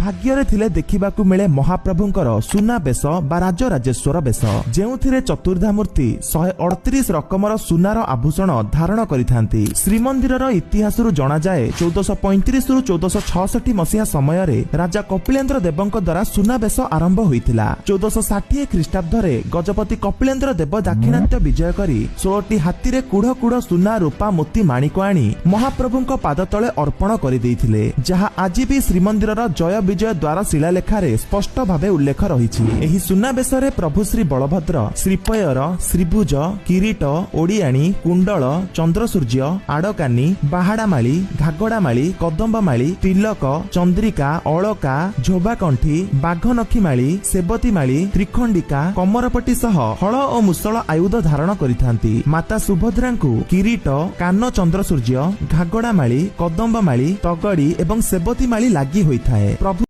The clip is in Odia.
ଭାଗ୍ୟରେ ଥିଲେ ଦେଖିବାକୁ ମିଳେ ମହାପ୍ରଭୁଙ୍କର ସୁନା ବେଶ ବା ରାଜରାଜେଶ୍ୱର ବେଶ, ଯେଉଁଥିରେ ଚତୁର୍ଦ୍ଧାମୂର୍ତ୍ତି 138 ରକମର ସୁନାର ଆଭୂଷଣ ଧାରଣ କରିଥାନ୍ତି। ଶ୍ରୀମନ୍ଦିରର ଇତିହାସରୁ ଜଣାଯାଏ, 1435ରୁ 1466 ମସିହା ସମୟରେ ରାଜା କପିଳେନ୍ଦ୍ର ଦେବଙ୍କ ଦ୍ୱାରା ସୁନାବେଶ ଆରମ୍ଭ ହୋଇଥିଲା। 1460 ଖ୍ରୀଷ୍ଟାବ୍ଦରେ ଗଜପତି କପିଳେନ୍ଦ୍ର ଦେବ ଦାକ୍ଷିଣାତ୍ୟ ବିଜୟ କରି 16ଟି ହାତୀରେ କୁଢ କୁଢ ସୁନା, ରୂପା, ମୋତି, ମାଣିକ ଆଣି ମହାପ୍ରଭୁଙ୍କ ପାଦ ତଳେ ଅର୍ପଣ କରିଦେଇଥିଲେ, ଯାହା ଆଜି ବି ଶ୍ରୀମନ୍ଦିରର ଜୟ ବିଜୟ ଦ୍ୱାର ଶିଳାଲେଖାରେ ସ୍ପଷ୍ଟ ଭାବେ ଉଲ୍ଲେଖ ରହିଛି। ଏହି ସୁନାବେଶରେ ପ୍ରଭୁ ଶ୍ରୀ ବଳଭଦ୍ର ଶ୍ରୀପୟର, ଶ୍ରୀଭୁଜ, କିରୀଟ, ଓଡ଼ିଆଣୀ, କୁଣ୍ଡଳ, ଚନ୍ଦ୍ରସୂର୍ଯ୍ୟ, ଆଡ଼କାନି, ବାହାଡ଼ାମାଳି, ଘାଗଡ଼ାମାଳି, କଦମ୍ବମାଳି, ତିଲକ, ଚନ୍ଦ୍ରିକା, ଅଳକା, ଝୋବାକଣ୍ଠି, ବାଘନଖୀମାଳି, ସେବତୀମାଳି, ତ୍ରିଖଣ୍ଡିକା, କମରପଟି ସହ ହଳ ଓ ମୁସଳ ଆୟୁଧ ଧାରଣ କରିଥାନ୍ତି। ମାତା ସୁଭଦ୍ରାଙ୍କୁ କିରୀଟ, କାନ ଚନ୍ଦ୍ରସୂର୍ଯ୍ୟ, ଘାଗଡ଼ାମାଳି, କଦମ୍ବମାଳି, ତଗଡ଼ି ଏବଂ ସେବତୀମାଳି ଲାଗି ହୋଇଥାଏ। ପ୍ରଭୁ